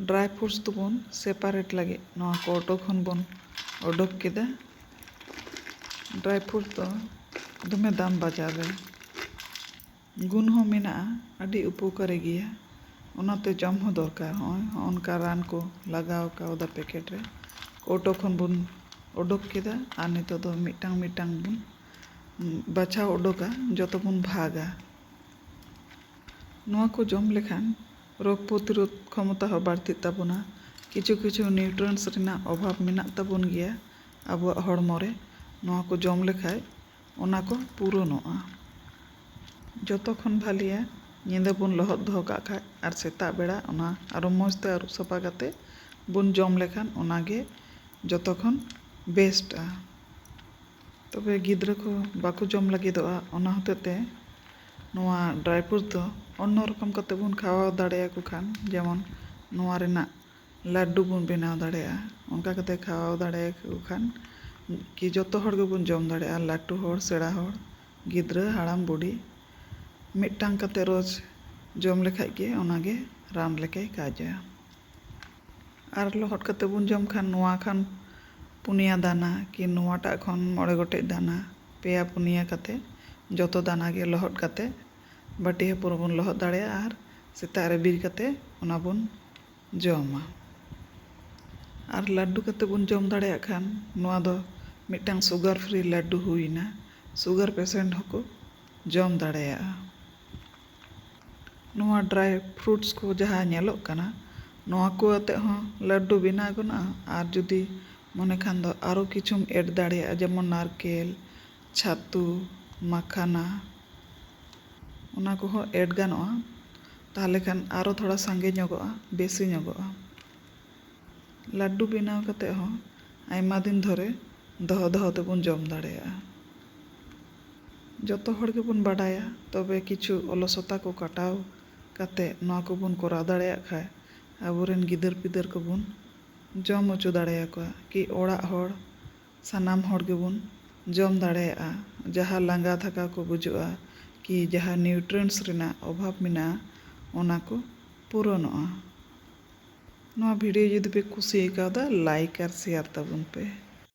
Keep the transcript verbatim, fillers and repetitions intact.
Dry fruits ᱫᱚᱵᱚᱱ separate ᱞᱟᱹᱜᱤᱫ ᱱᱚᱣᱟ ᱠᱚ ᱚᱴᱳ ᱠᱷᱚᱱ ᱵᱚᱱ ᱚᱰᱚᱠ ᱠᱮᱫᱟ᱾ ᱰᱨᱟᱭ ᱯᱷᱨᱩᱴ ᱫᱚ ᱫᱚᱢᱮ ᱫᱟᱢ ᱵᱟᱡᱟᱨ ᱨᱮ᱾ ᱜᱩᱱ ᱦᱚᱸ ᱢᱮᱱᱟᱜᱼᱟ, ᱟᱹᱰᱤ ᱩᱯᱚᱠᱟᱨᱤ ᱜᱮᱭᱟ᱾ ᱚᱱᱟᱛᱮ ᱡᱚᱢ ᱦᱚᱸ ᱫᱚᱨᱠᱟᱨ᱾ ᱦᱚᱸᱜᱼᱚᱭ ᱦᱚᱸᱜᱼᱚ ᱱᱚᱝᱠᱟ ᱨᱟᱱ ᱠᱚ ᱞᱟᱜᱟᱣ ᱠᱟᱣᱫᱟ ᱯᱮᱠᱮᱴ ᱨᱮ᱾ ᱠᱚᱣᱴᱚ ᱠᱷᱚᱱ ᱵᱚᱱ ᱚᱰᱚᱠ ᱠᱮᱫᱟ ᱟᱨ ᱱᱤᱛᱚᱜ ᱫᱚ ᱢᱤᱫᱴᱟᱝ ᱢᱤᱫᱴᱟᱝ ᱵᱚᱱ ᱵᱟᱪᱷᱟᱣ ᱚᱰᱚᱠᱟ, ᱡᱚᱛᱚ ᱵᱚᱱ ᱵᱷᱟᱜᱟ᱾ ᱱᱚᱣᱟ ᱠᱚ ᱡᱚᱢ ᱞᱮᱠᱷᱟᱱ ᱨᱳᱜᱽ ᱯᱨᱚᱛᱤᱨᱳᱫᱷ ᱠᱷᱚᱢᱚᱛᱟ ᱦᱚᱸ ᱵᱟᱹᱲᱛᱤᱜ ᱛᱟᱵᱚᱱᱟ᱾ ᱠᱤᱪᱷᱩ ᱠᱤᱪᱷᱩ ᱱᱤᱭᱩᱴᱨᱤᱭᱮᱱᱴᱥ ᱨᱮᱱᱟᱜ ᱚᱵᱷᱟᱵᱽ ᱢᱮᱱᱟᱜ ᱛᱟᱵᱚᱱ ᱜᱮᱭᱟ ᱟᱵᱚᱣᱟᱜ ᱦᱚᱲᱢᱚ ᱨᱮ, ᱱᱚᱣᱟ ᱠᱚ ᱡᱚᱢ ᱞᱮᱠᱷᱟᱡ ᱚᱱᱟ ᱠᱚ ᱯᱩᱨᱚᱱᱚᱜᱼᱟ᱾ ᱡᱚᱛᱚ ᱠᱷᱚᱱ ᱵᱷᱟᱞᱮᱭᱟ ᱧᱤᱫᱟᱹ ᱵᱚᱱ ᱞᱚᱦᱚᱫ ᱫᱚᱦᱚ ᱠᱟᱜ ᱠᱷᱟᱡ ᱟᱨ ᱥᱮᱛᱟᱜ ᱵᱮᱲᱟ ᱚᱱᱟ ᱟᱨᱚ ᱢᱚᱡᱽ ᱛᱮ ᱟᱹᱨᱩᱵ ᱥᱟᱯᱷᱟ ᱠᱟᱛᱮ ᱵᱚᱱ ᱡᱚᱢ ᱞᱮᱠᱷᱟᱱ ᱚᱱᱟᱜᱮ ᱡᱚᱛᱚ ᱠᱷᱚᱱ ᱵᱮᱥᱴᱼᱟ᱾ ᱛᱚᱵᱮ ᱜᱤᱫᱽᱨᱟᱹ ᱠᱚ ᱵᱟᱠᱚ ᱡᱚᱢ ᱞᱟᱹᱜᱤᱫᱚᱜᱼᱟ, ᱚᱱᱟ ᱦᱚᱛᱮᱡ ᱛᱮ ᱱᱚᱣᱟ ᱰᱨᱟᱭ ᱯᱷᱨᱩᱴ ᱫᱚ ᱚᱱᱱᱚ ᱨᱚᱠᱚᱢ ᱠᱟᱛᱮ ᱵᱚᱱ ᱠᱷᱟᱣᱟᱣ ᱫᱟᱲᱮᱭᱟᱠᱚ ᱠᱷᱟᱱ, ᱡᱮᱢᱚᱱ ᱱᱚᱣᱟ ᱨᱮᱱᱟᱜ ᱞᱟᱹᱰᱩ ᱵᱚᱱ ᱵᱮᱱᱟᱣ ᱫᱟᱲᱮᱭᱟᱜᱼᱟ᱾ ᱚᱱᱠᱟ ᱠᱟᱛᱮ ᱠᱷᱟᱣᱟᱣ ᱫᱟᱲᱮᱭᱟᱠᱚ ᱠᱷᱟᱱ ᱠᱤ ᱡᱚᱛᱚ ᱦᱚᱲ ᱜᱮᱵᱚᱱ ᱡᱚᱢ ᱫᱟᱲᱮᱭᱟᱜᱼᱟ, ᱞᱟᱹᱴᱩ ᱦᱚᱲ, ᱥᱮᱬᱟ ᱦᱚᱲ, ᱜᱤᱫᱽᱨᱟᱹ, ᱦᱟᱲᱟᱢ, ᱵᱩᱰᱷᱤ᱾ ᱢᱤᱫᱴᱟᱝ ᱠᱟᱛᱮ ᱨᱳᱡᱽ ᱡᱚᱢ ᱞᱮᱠᱷᱟᱡ ᱜᱮ ᱚᱱᱟᱜᱮ ᱨᱟᱱ ᱞᱮᱠᱟᱭ ᱠᱟᱡᱟ᱾ ᱟᱨ ᱞᱚᱦᱚᱫ ᱠᱟᱛᱮ ᱵᱚᱱ ᱡᱚᱢ ᱠᱷᱟᱱ ᱱᱚᱣᱟ ᱠᱷᱟᱱ ᱯᱩᱱᱭᱟ ᱫᱟᱱᱟ ᱠᱤ ᱱᱚᱣᱟᱴᱟᱜ ᱠᱷᱚᱱ ᱢᱚᱬᱮ ᱜᱚᱴᱮᱡ ᱫᱟᱱᱟ, ᱯᱮᱭᱟ ᱯᱩᱱᱭᱟ ᱠᱟᱛᱮ ᱡᱚᱛᱚ ᱫᱟᱱᱟ ᱜᱮ ᱞᱚᱦᱚᱫ ᱠᱟᱛᱮ ᱵᱟᱹᱴᱤ ᱦᱚᱯᱚᱱ ᱨᱮᱵᱚᱱ ᱞᱚᱦᱚᱫ ᱫᱟᱲᱮᱭᱟᱜᱼᱟ ᱟᱨ ᱥᱮᱛᱟᱜ ᱨᱮ ᱵᱤᱨ ᱠᱟᱛᱮ ᱚᱱᱟ ᱵᱚᱱ ᱡᱚᱢᱟ᱾ ᱟᱨ ᱞᱟᱹᱰᱩ ᱠᱟᱛᱮ ᱵᱚᱱ ᱡᱚᱢ ᱫᱟᱲᱮᱭᱟᱜ ᱠᱷᱟᱱ ᱱᱚᱣᱟ ᱫᱚ ᱢᱤᱫᱴᱟᱝ ᱥᱩᱜᱟᱨ ᱯᱷᱨᱤ ᱞᱟᱹᱰᱩ ᱦᱩᱭᱱᱟ᱾ ᱥᱩᱜᱟᱨ ᱯᱮᱥᱮᱱᱴ ᱦᱚᱸᱠᱚ ᱡᱚᱢ ᱫᱟᱲᱮᱭᱟᱜᱼᱟ᱾ ᱱᱚᱣᱟ ᱰᱨᱟᱭ ᱯᱷᱨᱩᱴᱥ ᱠᱚ ᱡᱟᱦᱟᱸ ᱧᱮᱞᱚᱜ ᱠᱟᱱᱟ, ᱱᱚᱣᱟ ᱠᱚ ᱟᱛᱮ ᱦᱚᱸ ᱞᱟᱹᱰᱩ ᱵᱮᱱᱟᱣ ᱜᱟᱱᱚᱜᱼᱟ᱾ ᱟᱨ ᱡᱩᱫᱤ ᱢᱚᱱᱮ ᱠᱷᱟᱱ ᱫᱚ ᱟᱨᱚ ᱠᱤᱪᱷᱩᱢ ᱮᱰ ᱫᱟᱲᱮᱭᱟᱜᱼᱟ, ᱡᱮᱢᱚᱱ ᱱᱟᱨᱠᱮᱞ, ᱪᱷᱟᱛᱩ, ᱢᱟᱠᱷᱟᱱᱟ, ᱚᱱᱟ ᱠᱚᱦᱚᱸ ᱮᱰ ᱜᱟᱱᱚᱜᱼᱟ᱾ ᱛᱟᱦᱚᱞᱮ ᱠᱷᱟᱱ ᱟᱨᱚ ᱛᱷᱚᱲᱟ ᱥᱟᱸᱜᱮ ᱧᱚᱜᱚᱜᱼᱟ, ᱵᱮᱥᱤ ᱧᱚᱜᱚᱜᱼᱟ᱾ ᱞᱟᱹᱰᱩ ᱵᱮᱱᱟᱣ ᱠᱟᱛᱮ ᱦᱚᱸ ᱟᱭᱢᱟ ᱫᱤᱱ ᱫᱷᱚᱨᱮ ᱫᱚᱦᱚ ᱫᱚᱦᱚ ᱛᱮᱵᱚᱱ ᱡᱚᱢ ᱫᱟᱲᱮᱭᱟᱜᱼᱟ᱾ ᱡᱚᱛᱚ ᱦᱚᱲ ᱜᱮᱵᱚᱱ ᱵᱟᱰᱟᱭᱟ, ᱛᱚᱵᱮ ᱠᱤᱪᱷᱩ ᱚᱞᱚᱥᱚᱛᱟ ᱠᱚ ᱠᱟᱴᱟᱣ ᱠᱟᱛᱮ ᱱᱚᱣᱟ ᱠᱚᱵᱚᱱ ᱠᱚᱨᱟᱣ ᱫᱟᱲᱮᱭᱟᱜ ᱠᱷᱟᱡ ᱟᱵᱚᱨᱮᱱ ᱜᱤᱫᱟᱹᱨ ᱯᱤᱫᱟᱹᱨ ᱠᱚᱵᱚᱱ ᱡᱚᱢ ᱦᱚᱪᱚ ᱫᱟᱲᱮᱭᱟᱠᱚᱣᱟ, ᱠᱤ ᱚᱲᱟᱜ ᱦᱚᱲ ᱥᱟᱱᱟᱢ ᱦᱚᱲ ᱜᱮᱵᱚᱱ ᱡᱚᱢ ᱫᱟᱲᱮᱭᱟᱜᱼᱟ᱾ ᱡᱟᱦᱟᱸ ᱞᱟᱸᱜᱟ ᱛᱷᱟᱠᱟ ᱠᱚ ᱵᱩᱡᱩᱜᱼᱟ, ᱠᱤ ᱡᱟᱦᱟᱸ ᱱᱤᱭᱩᱴᱨᱤᱭᱮᱱᱴᱥ ᱨᱮᱱᱟᱜ ᱚᱵᱷᱟᱵᱽ ᱢᱮᱱᱟᱜᱼᱟ, ᱚᱱᱟ ᱠᱚ ᱯᱩᱨᱚᱱᱚᱜᱼᱟ᱾ ᱱᱚᱣᱟ video ᱡᱩᱫᱤ ᱯᱮ ᱠᱩᱥᱤ ᱟᱠᱟᱣᱫᱟ, like ᱟᱨ share ᱛᱟᱵᱚᱱ ᱯᱮ᱾